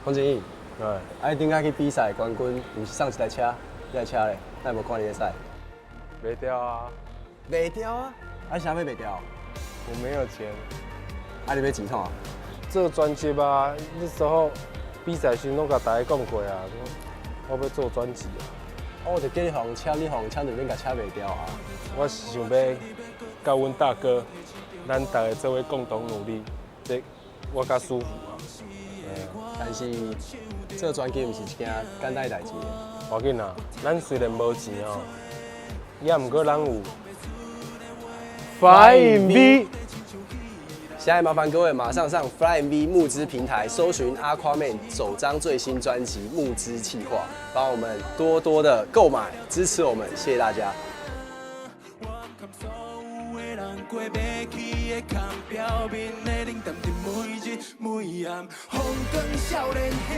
洪景逸，哎，啊，你頂擺去比賽冠軍，毋是送一台車？這台車咧，哪會無看你咧駛？賣掉啊！賣掉啊！啊，啥物賣掉？我沒有錢。啊，你欲錢創啥？做專輯啊，那時候比賽時攏共大家講過啊，我欲做專輯啊。我就叫你予人簽，你予人簽就免共車賣掉啊。我是想欲佮阮大哥，咱逐家做伙共同努力，這我較舒服啊。但是做專輯毋是一件簡單的代誌。無要緊啊，咱雖然無錢哦，也毋過咱有 Fly V。現在麻煩各位馬上上 Fly MV 募資平台搜尋 Aquaman 首張最新專輯《募資企劃》，幫我們多多的購買支持我們，謝謝大家。過欲去的空表面的冷淡，佇每日每暗，風光少年兄，